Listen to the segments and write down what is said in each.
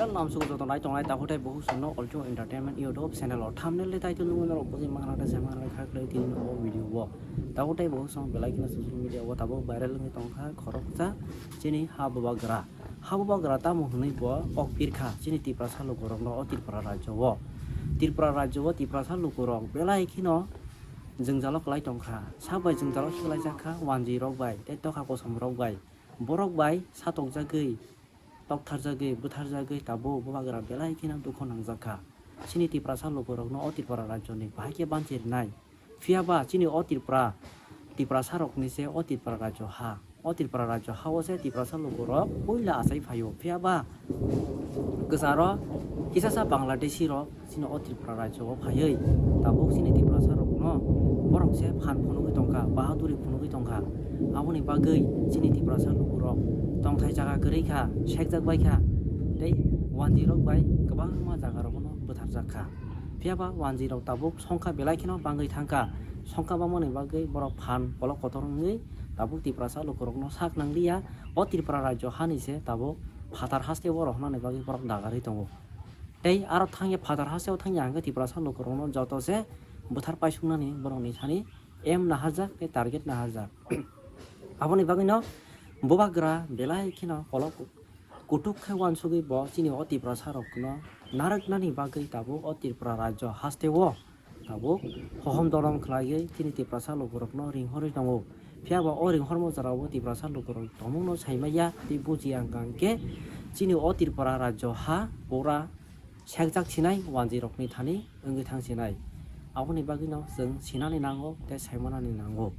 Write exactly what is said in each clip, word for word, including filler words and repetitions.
Lamsuk joto nai tongnai takhuk tei bukhuk songno Ultra Entertainment YouTube channel o thumbnail tei title nugwi norok bujui manna tei sai manna kha kwlai tini o video o. Takhuk tei bukhuk song belai kheno social media o tabuk viral wngwi tongkha khoroksa chini ha bubagra. Ha bubagra tamo hwnwi bo kok pirkha chini Tiprasa lukurokno o Tripura rajyo o. Tripura rajyo o Tiprasa lukurok belai kheno jwngjalo kwlai tongkha. Sak bai jwngjalo khiklaijak kha wanjwi rok bai tei tokha kosom rok bai. Borok bai satokjagwi, toktharjagwi, bwtharjagwi tabuk bubagra belai kheno dukhu nangjak kha. Chini Tiprasa lukurokno o Tripura rajyoni bahai khe banchi rwnai. Phiya ba chini o Tripura, Tiprasa rokni se o Tripura rajyo ha. O Tripura rajyo ha o se Tiprasa lukurok puila achai phaio. Phiya ba kwcharo kisasa Bangladeshi rok chini o Tripura rajyo o phaiwi tabuk chini Tiprasa rokno borok se phan phunugwi tongkha, bahaduri phunugwi tongkha. Aboni bagwi chini Tiprasa lukurok tongthai jaga kwrwi kha, sekjak bai kha, tei wanjwi rok bai kwbangma jaga rogono bwtharjak kha. Phiya ba wanjwi rok tabuk songkha belai kheno bangwi thangkha. Songkha bangmani bagwi borok phan kolok kotor wngwi tabuk Tiprasa lukurokno sak nangliya. O Tripura rajyo hani se tabuk phatar haste o rohornani bagwi borok dagarwi tongo. Tei aro thangya phatar hasteo thangya hwnkhe Tiprasa lukurokno joto se bwthar paisuknani borokni thani aim naharjak tei target naharjak. Aboni bagwino bubagra belai kheno kolok kutuk khe uansugwi bo chini o Tiprasa rokno narwknani bagwi tabuk o Tripura rajyo hasteo tabuk hohom dolom khlaiwi chini Tiprasa lukurokno ringhorwi tongo. Phiya ba o ringhormo jorao Tiprasa lukurok tongmungno saimaya tei bujiya wngkha hwnkhe chini o Tripura rajyo ha pura sekjak sinai wanjwi rokni thani wngwi thang sinai. Aboni bagwino chwng sinani nango tei saimanani nango.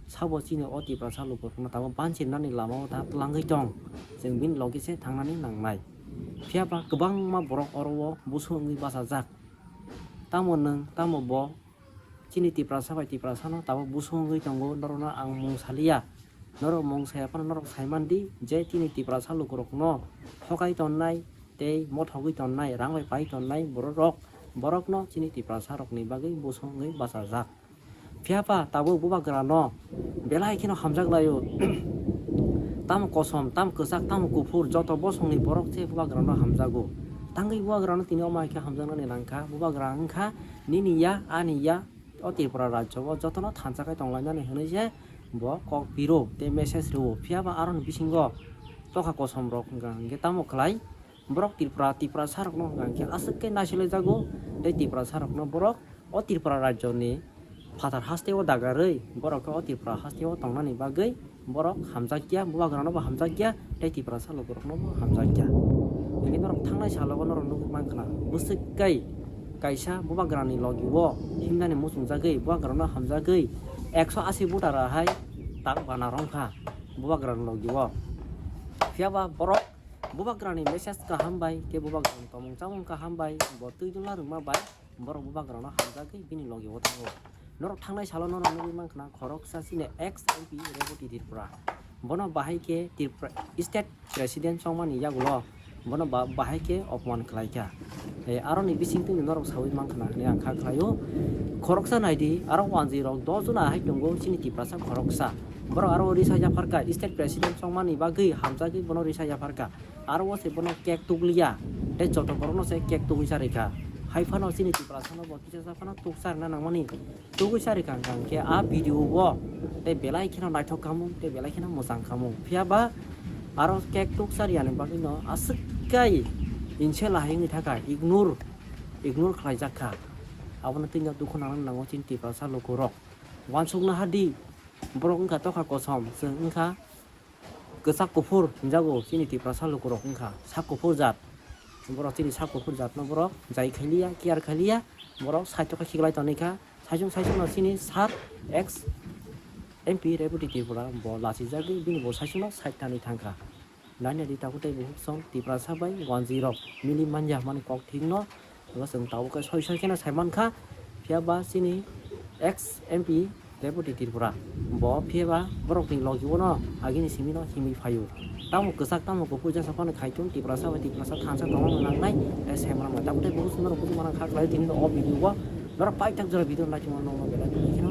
Sabo chini o Tiprasa lukurokno tabuk banchirnani lamao ta twlangwi tong, chwng bini logi se thangnani nangnai. Phiya ba kwbangma borok oro o busu wngwi bachajak. Tamo nwng, tamo bo chini Tiprasa bai Tiprasano tabuk busu wngwi tongo, norokno ang mung saliya. Norok mung saya phano norok sai man di je chini Tiprasa lukurokno thokai tonnai tei mothogwi tonnai, rang bai pai tonnai bororok, borokno chini Tiprasa rokni bagwi busu wngwi bachajak. Phiya ba tabuk bubagrano belai kheno hamjak laio. Tamo kosom, tamo kwchak, tamo kuphur, joto bosongni borok se bubagrano hamjago. Tangwi bubagrano tini omo hai khe hamjaknani nangkha, bubagra wngkha nini ya, ani ya, o Tripura rajyo o jotono thansa khe tonglainani hwnwi se bo kok piro tei message rwo. Phiya ba aroni bisingo tokha kosom rok wngkha hwnkhe tamo khlai borok Tripura, Tiprasa rokno hwnkha hwnkhe aswk khe naisile jago tei Tiprasa rokno borok o Tripura rajyoni phatar hasteo dagarwi borok khe o Tripura hasteo tongnani bagwi borok hamjakya, bubagrano bo hamjakya tei Tiprasa lukurokno bo hamjakya. Hwnwi norok thangnai salo bo norok nugwi mankha bwswk kai kaisa bubagrani logi o himnani muchungjagwi bubagrano hamjagwi ekso asi voter hai tak bana romkha bubagrani logi o. Phiya ba borok bubagrani message kaham bai tei bubagrani tomung chamung kaham bai bo twi dula rwma bai borok bubagrano hamjagwi bini logi o thango. Norok thangnai salo norok nugwi mankha khoroksa chini ex M P Reboti Tripura. Bono bahai khe Tripura State President chongmani yagulo bono ba-, bahai khe opman khlaikha. E, aroni bisingtwi norok sawi mankha hwnwi ang kha khlaio. Khoroksa naidi aro wanjwi rok dos jona hai tongo chini Tiprasa khoroksa. Borok aro risa yapharkha, State President chongmani bagwi hamjagwi bono risa yapharkha. Aro o se bono cake tukliya, tei joto borokno se cake tugwi charikha. Hai phano chini Tiprasano bo kisa sa phano tuk charina nangmani. Tugwi charikha hwnkha hwnkhe a video o tei belai kheno naithok khamung, tei belai kheno mwchang khamung. Phiya ba aro cake tuk chariyani bagwino aswk kai inse lahai wngwi thakha, ignore, ignore khlaijak kha. Abono twino dukhu nangna nango chini Tiprasa lukurok. Uansukna hadi, borok wngkha tokha kosom, chwng wngkha kwchak kuphur hinjago chini Tiprasa lukurok wngkha sak kuphur jat. Borok chini sak kuphur jatno borok jai khailiya, care khailiya, borok side o khe khiklai tongkha. Saichung saichungno chini sir ex M P Reboti Tripura bo lachijagwi bini bo saichungno side thani thangkha. Naina di takhuk tei bukhuk song Tiprasa bai wanjwi rok mili manya hwnmani kok thikno. Abo chwng tabuk khe soi soi kheno sai mankha, phiya ba chini ex M P Reboti Tripura. Bo phiya ba borokni logi uno agini simi no himwi phaio. Tamo kwchak tamo kuphur jesa phano khai thung Tiprasa bai Tiprasa thansa tongna nangnai tei sai manma. Tabuk tei bukhuk song norok bukhuk manang kha khlai tini o video o norok paithak jora video naitongma nokno belai kheno